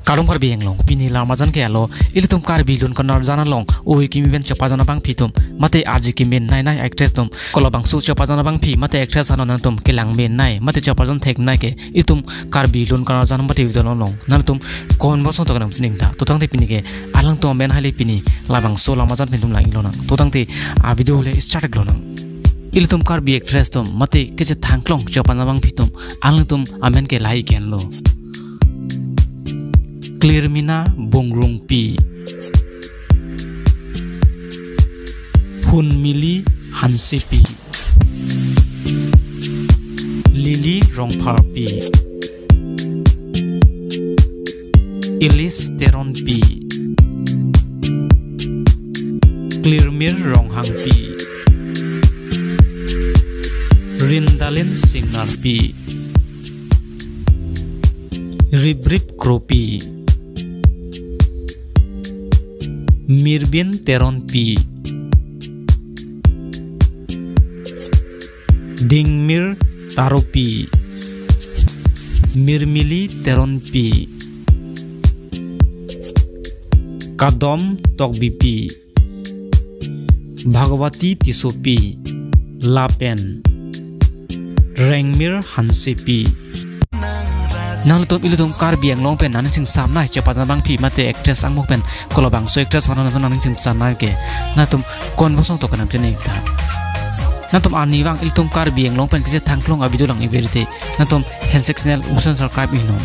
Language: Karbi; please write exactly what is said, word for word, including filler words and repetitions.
Kardom Karbi Anglong, pini lam arjan ke alo, ilitum Karbi lun karna arjan along, oi kimi pen chepajan abangphi atum, mate arje kimi nai nai actress atum, kolobangso chepajan abangphi, mate actress ano nangtum kelang me nai, mate chepajan thek nai ke, ilitum Karbi lun karna arjan mate video along, nangtum comment box along tokenam sining ta, to tangte pini ke, alangtum amen hale pini, labangso lam arjan pen itum lang-ik lonang, to tangte, a video le start-ik lonang. Ilitum Karbi actress atum, mate kechethang klong chepajan abangphi atum, alangtum amen ke lahei ke henlo. Klirmina Bongrungpi, Hunmili Hansepi, Lily Rongpharpi, Ilis Teronpi, Klirmir Ronghangpi, Rindalin Singnarpi, Riprip Kropi, Mirbin Teronpi, Dingmir Taropi, Mirmili Teronpi, Kadom Tokbipi, Bhagwati Tissopi, lapen Rengmir Hansepi. Nangtum ilitum Karbi Anglong pen nangning chingsam nai chepajan abangphi mate actress angbong pen kolobangso actress mano nangtum nangning chingsam nai ke, nangtum comment box along tokenam sining ta. Nangtum arnivang ilitum Karbi Anglong pen kechethang klong a video lang-ik verite, nangtum handshake channel usen subscribe-ik non.